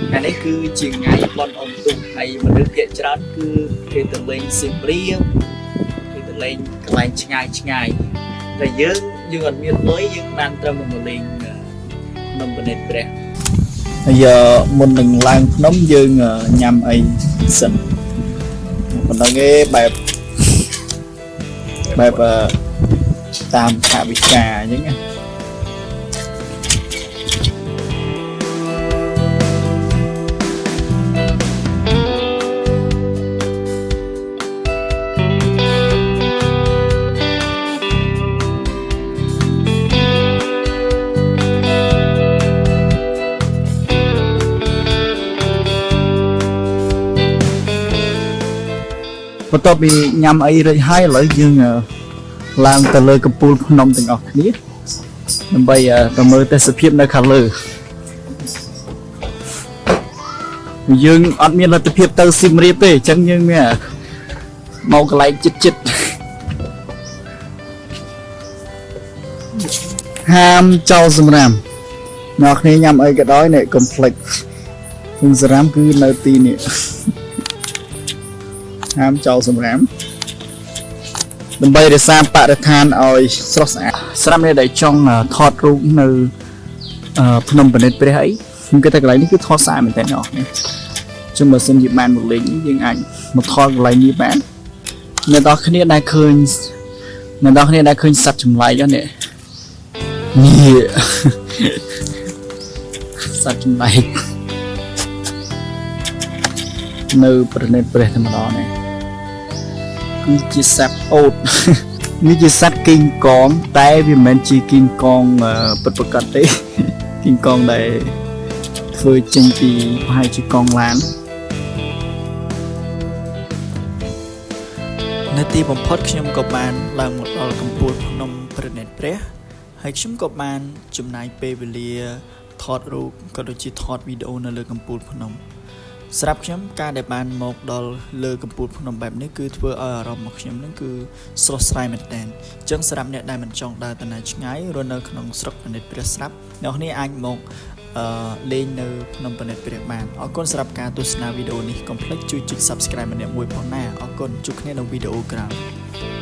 ថ្ងៃនេះគឺជាថ្ងៃបុណ្យអុំទូកហើយមនុស្សភាគច្រើនគឺគេទៅលេងសៀមរាបគេទៅលេងកន្លែងឆ្ងាយឆ្ងាយតែយើងយើងអត់មានលុយយើងបានត្រឹមតែមកលេងភ្នំព្រះនេត្រព្រះហើយមុននឹងឡើងភ្នំយើងញ៉ាំអីសិនប៉ុណ្ណឹងឯងបែបបែបតាមថវិកាអញ្ចឹងណា បន្ទាប់ពីញ៉ាំអីរួចហើយឥឡូវយើងឡើងទៅលើកំពូលភ្នំទាំងអស់គ្នាដើម្បីទៅមើលទេសភាពនៅខាងលើយើងអត់មានលទ្ធភាពទៅសៀមរាបទេអញ្ចឹងយើងមានមកកន្លែងចិត្តចិត្តហាមចោលសម្រាមអ្នកគ្នាញ៉ាំអីក៏ដោយនេះកុំភ្លេចសម្រាមគឺនៅទីនេះហាមចោលសម្រាម ដើម្បីរក្សាបរិស្ថានឲ្យស្រស់ស្អាតស្រាប់អ្នកដែលចង់ថតរូបនៅភ្នំព្រះនេត្រព្រះអីខ្ញុំគិតថាកន្លែងនេះគឺថតស្អាតមែនតើអ្នកនរគ្នាចឹងបើសិនជាបានមកលេងនេះយើងអាចមកថតកន្លែងនេះបានអ្នកនរគ្នាដែលឃើញអ្នកនរគ្នាដែលឃើញសត្វចម្លែកហ្នឹងនេះនេះ សត្វចម្លែកនៅព្រះនេត្រព្រះតែម្ដងនេះគឺជាសត្វអូត នេះជាសត្វគីងកងតែវាមិនមែនជាគីងកងពិតប្រាកដទេ គីងកងដែលធ្វើចេញពីប្រហែលជាកងឡាននៅទីបំផុតខ្ញុំក៏បានឡើងមកដល់កំពូលភ្នំព្រះនេត្រព្រះហើយខ្ញុំក៏បានចំណាយពេលវេលាថតរូបក៏ដូចជាថតវីដេអូនៅលើកំពូលភ្នំ សម្រាប់ខ្ញុំការដែលបានមកដល់លើកំពូលភ្នំបែបនេះគឺធ្វើឲ្យអារម្មណ៍របស់ខ្ញុំនឹងគឺស្រស់ស្រាយមែនទែនអញ្ចឹងសម្រាប់អ្នកដែលមិនចង់ដើរទៅណាឆ្ងាយរស់នៅក្នុងស្រុកព្រះនេត្រព្រះស្រាប់អ្នកនេះអាចមកអឺលេងនៅភ្នំព្រះនេត្រព្រះបានអរគុណសម្រាប់ការទស្សនាវីដេអូនេះកុំភ្លេចជួយចុច Subscribe ម្នាក់មួយផងណាអរគុណជួបគ្នានៅវីដេអូក្រោយ។